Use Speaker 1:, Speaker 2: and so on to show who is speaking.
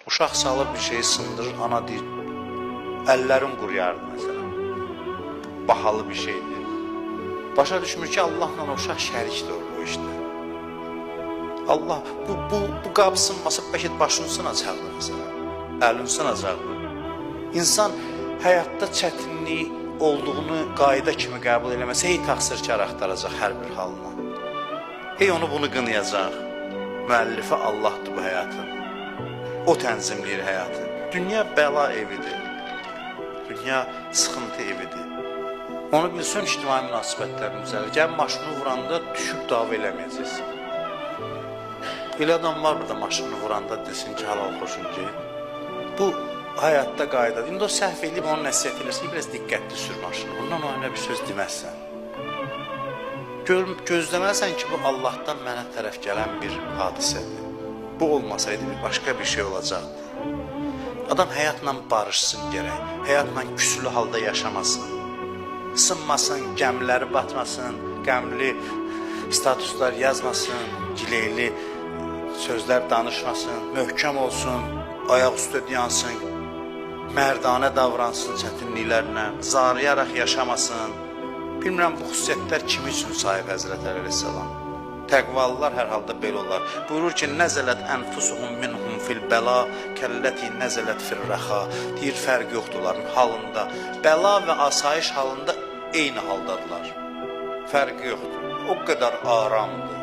Speaker 1: Uşaq salır bir şeyi sındırır, ana deyir, əllərin quruyardı məsələn. Bahalı bir şeydir. Başa düşmür ki, Allahla uşaq şərikdir o işdə. Allah bu qab sınmasa bəlkə də başını sınacaqdı məsələn. Əlini sınacaqdı. İnsan həyatda çətinlik olduğunu qayda kimi qəbul eləməsə, hey təqsirkar axtaracaq hər bir halına. Hey onu bunu qınayacaq. Müəllifi Allahdır bu həyatın. O tənzimləyir həyatı. Dünya bəla evidir. Dünya sıxıntı evidir. Onu bilsin, ictimai münasibətlərin düzəlir. Gəl maşını vuranda düşüb dava eləməyəcəksən. Elə adam var burada, maşını vuranda desin ki, halal xoşun ki. Bu həyatda qaydadır. İndi o səhv eləyib onu nəsihət eləsin, biraz diqqətli sür maşını. Bundan o önə bir söz deməzsən. Gözləməlisən ki, bu Allahdan mənə tərəf gələn bir hadisədir. Bu olmasaydı bir başqa bir şey olacaqdı. Adam həyatla barışsın gərək. Həyatla küsülü halda yaşamasın. Sınmasın, gəmiləri batmasın, qəmli statuslar yazmasın, gileyli sözlər danışmasın, möhkəm olsun, ayaq üstə dayansın, mərdanə davransın çətinliklərlə, zarıyaraq yaşamasın. Bilmirəm bu xüsusiyyətlər kim üçün sahib Həzrət Əli əleyhissalam. Təqvalılar hər halda belə olar. Buyurur ki, nəzələt ənfusuhum minhum fil bəla kəlləti nəzələt fil rəxa. Deyir, fərq yoxdur onların halında. Bəla və asayiş halında eyni haldadılar. Fərqi yoxdur. O qədər aramdır.